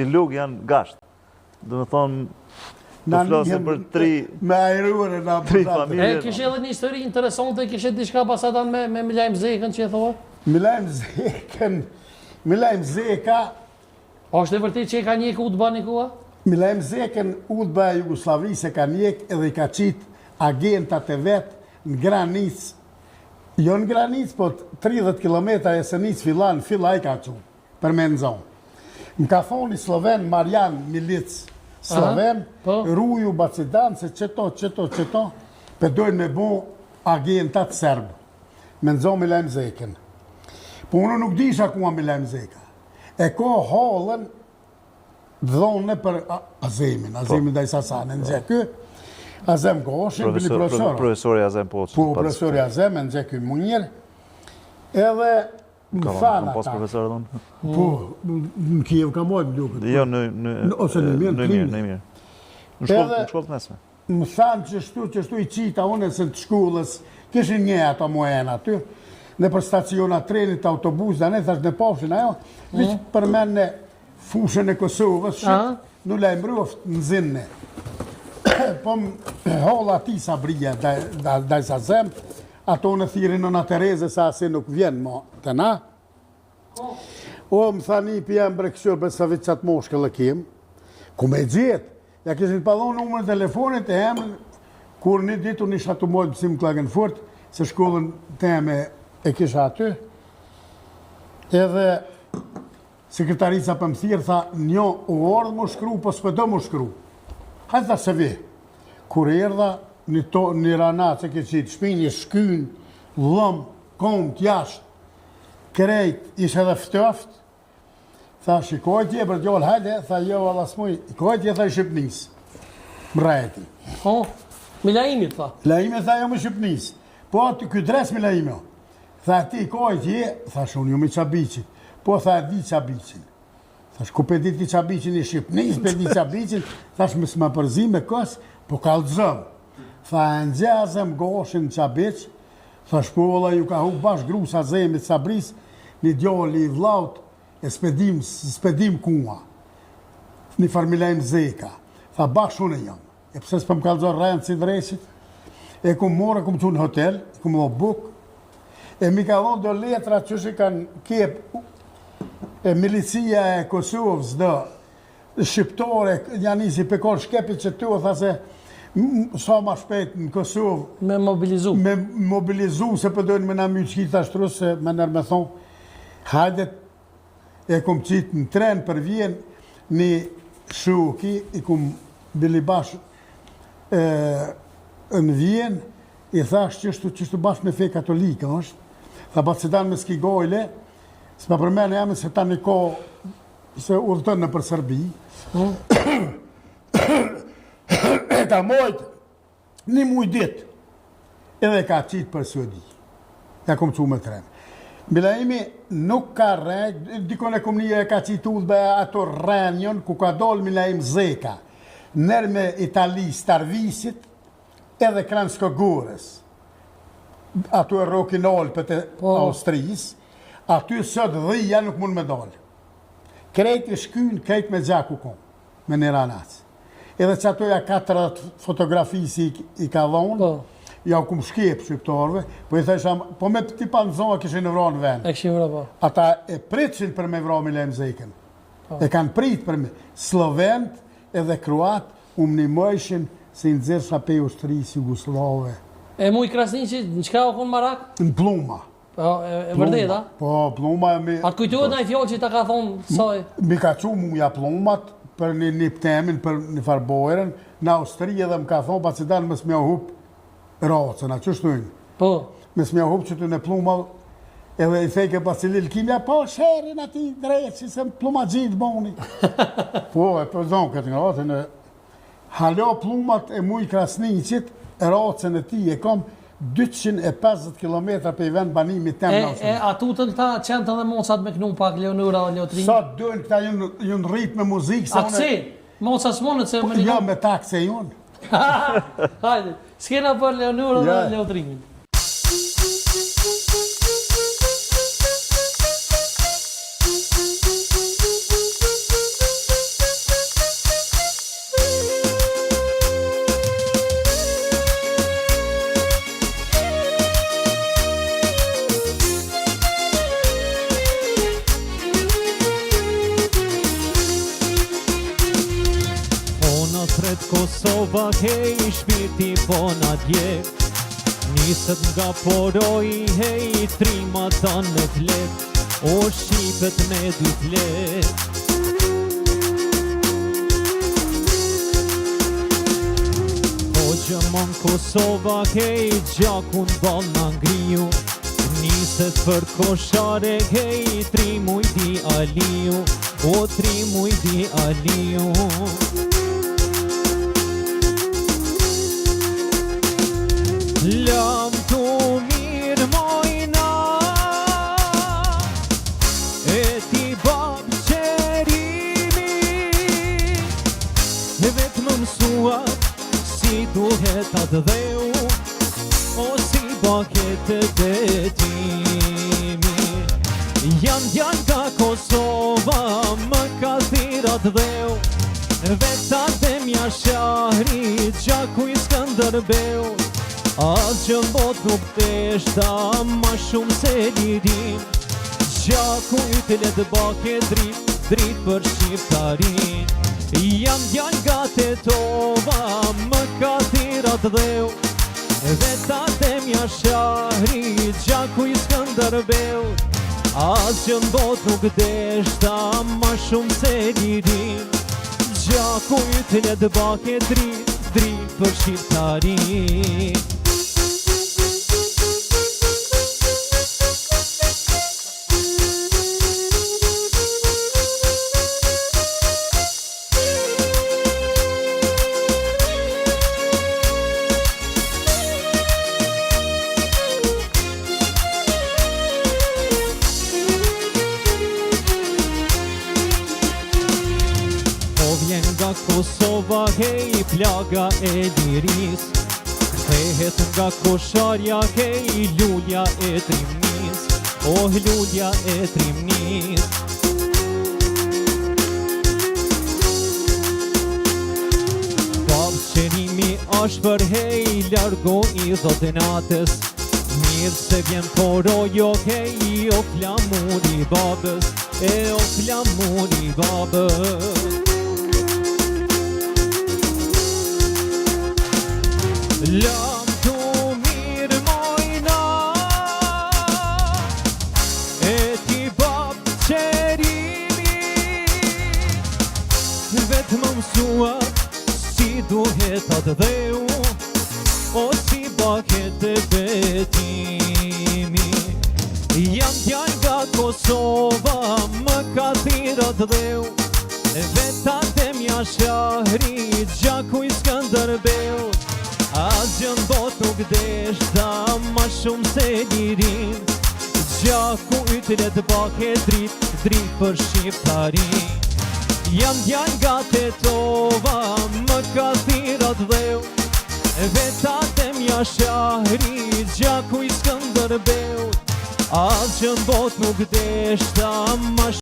Si lugë janë gasht. Domethonë, po flasim për tri... Me ajruar e na Tri familje. E, kishe edhe një histori interesante, kishe diçka basadan me, me Milaim Zekën që e thua? Milaim Zekën, Milaim Zeka... A është e vërtet që e ka njek UDBA një kohë? Milaim Zekën, UDBA e Jugosllavisë e ka njek edhe i ka qitë agentat e vet në Granicë, jo në Granicë, po 30 km Jesenicë filan, fillaj ka çu. Për me nxonë. Më ka thonë një slloven Marjan Milic, slloven, po. ruju Bacidan se qeto, qeto, qeto, pe dojnë me bo agentat serb. Me nxonë Milaim Zekën. Po unë nuk disha ku a Milaim Zeka. E ka hallën dhonë për Azemin, Azemin po. Dajsa Hasan, e nxeh ky, Azem Goshin, bili profesor. Profesori Azem Poçi. Po, profesori Azem, e nxeh ky më mirë. Edhe Më thanë ata. Kam pas profesor edhe unë. Po, në Kiev kam majtë, më duket. Jo, në... në ose në mirë, në mirë, në mirë. Në shkollë, në shkollë të mesme. Më thanë qështu, qështu i qita unë se të shkollës, kishin një ato mojena aty, nëpër staciona trenit, autobus, dhe ne thash në pafshin ajo, mm. veç përmen në fushën e Kosovës, shit, në lajmëroft në zinne. Po më holla ti Sabrija, daj sa zem, Ato në thirrin Nëna Tereze se asi nuk vjen mo te na. O, më tha nipi jem bre këqyr bre sa vit qatë moshkëll e kem. Ku me gjetë? Ja kishin pa dhonë numrin e telefonit e emrin, kur një ditë unë isha tu mojtë mësim në Klagenfurt, se shkollën teme e kisha aty. Edhe Sekretarica po më thirr, tha, njo u ardhë mu shkru, po s'po do mu shkru. Hajde tha se vi. Kur erdha, një, to, një ranac e ke qitë shpinë, një shkyn, llom, komt jashtë, krejt, ishe edhe ftoft, tha, shikoj tje, për djallë, hajde, tha, jo, valla s'muj, shikoj tje, tha, i Shqipnis. Më rrejti. Po, Milaimit, tha. Milaimi, tha, jo më Shqipnis. Po, aty ky dres Milaimi, Tha ti ka je, thash unë jom i Çabiqit. Po tha e di Çabiqin. Thash ku pe di ti Çabiqin i Shqipnis, pe di Çabiqin, thash mos më përzi me kos, po kallxom. Tha e njeh Azem Goshin në Çabiq, thash po valla ju ka hup bash grus Azemit Sabris, një djali i vllaut, e s'pe dim, s'pe dim ku a. Një farë Milaim Zeka. Tha bash unë jam. E pse s'po më kallxon rrenë si dreqit? E kum morë, e kum çu në hotel, e kum dhonë bukë, e mi ka dhonë do letra që i kanë kep e milicia e Kosovës do shqiptore, janë nisi pe kon shkepi që tu, tha se sa ma shpejt në Kosovë me mobilizu me mobilizu se po dojnë me na mytë qita shtru se me nërë me thonë hajde E kum qitë në tren për Vjenë një shoki i kum bili bash e, në Vjenë i thash qështu qështu bash me fe katolike është tha Bacidan me s'ki gajle s'ma përmene emën se tani ka se udhëton nëpër Serbi hmm. e ka mojtë Një muj dit, edhe ka qitë për Suedi. Ja kom çu me tren. Milaimi nuk ka rrejt, dikon e kom një e ka qitë udhë ato rrenjën, ku ka dol Milaim Zeka, nërme Italisë, Tarvisit, edhe Kranjsko Gorës. Ato e rrokin Alpet e po. Austrisë, aty sot dhija nuk mund me dalë. Krejt i shkyn, krejt me gjaku kom. me një ranac. Edhe që ato ja 40 fotografi si i ka dhonë, po. ja u kum shkep shqiptarëve, po i thësha, po me ti pa nëzonë, kishin vra në vend. E kishin vra, po. Ata e pritëshin për me vra Milaim Zekën. Po. E kanë prit për me. Slovent edhe Kroat, u mnimojshin se i nxirrsha pej ushtrisë Jugosllave. E Mujë Krasniqi, në çka o konë marak? Në plluma. Po, e vërtet, a? Po, plluma e mi... A të kujtohet naj fjalë që ta ka thonë saj? Mi ka çu muja pllumat për një një temin, për një farë bojrën, në Austri edhe më ka thonë, pa që dalë mos m'ja hup racën, a që shtojnë? Po. Mos m'ja hup që të në plluma, edhe i theke pa cilil kimja, po sherin ati dreqi, se plluma gjithë boni. po, e përzonë këtë nga atën, Hala pllumat e Mujë Krasniqit, racën e tij e kam 250 kilometra prej vendbanimit tem në Austri. E, a tutën këta qentë dhe mocat me knu pak Leonora dhe Leotrini? Sa dojnë këta janë janë rrit me muzikë se unë. A Moca s'mundet se me Jo, me takse jonë. Hajde, skena për Leonora dhe Leotrinin. Kosova hej shpirti po na djeg Niset nga poroi hej trima tanë me flet O shqipet me dy flet Po gjëmon Kosova hej gjakun ball na ngriu Niset për Koshare hej trim Ujdi Aliu O trim Ujdi Aliu Lamtumirë moj nanë E ti babë Qerimi Vetë më mësuat Si duhet atdheu O si bahet betimi Jam djalë nga Kosova Më ka thirr atdheu Vetë Adem Jashari Gjaku i Skënderbeut Asgjë në botë nuk deshta Ma shumë se lirinë Gjaku yt le të bahet dritë Dritë për shqiptarinë Jam djalë nga Tetova Më ka thirr atdheu Vetë Adem Jashari Gjaku i Skënderbeut Asgjë në botë nuk deshta Ma shumë se lirinë Gjaku yt le të bahet dritë Dritë për shqiptarinë Po vjen nga Kosova hej plaga e lirisë Kthehet nga Kosharja hej lulja e trimnisë Oh lulja e trimnisë Babë Qerimi ashpër hej largo i thotë natës Mirë se vjen porojo hej o flamuri babës E o flamuri babës Lamtumirë moj nanë E ti babë Qerimi Vetë më mësuat Si duhet atdheu O si bahet betimi Jam djalë nga Kosova Më ka thirr atdheu Vetë Adem Jashari Gjaku i Skënderbeut Asgjë në botë nuk deshta Ma shumë se lirinë Gjaku yt le të bahet dritë Dritë për shqiptarinë Jam djalë nga Tetova Më ka thirr atdheu Vetë Adem Jashari Gjaku i Skënderbeut Asgjë në botë nuk deshta Ma.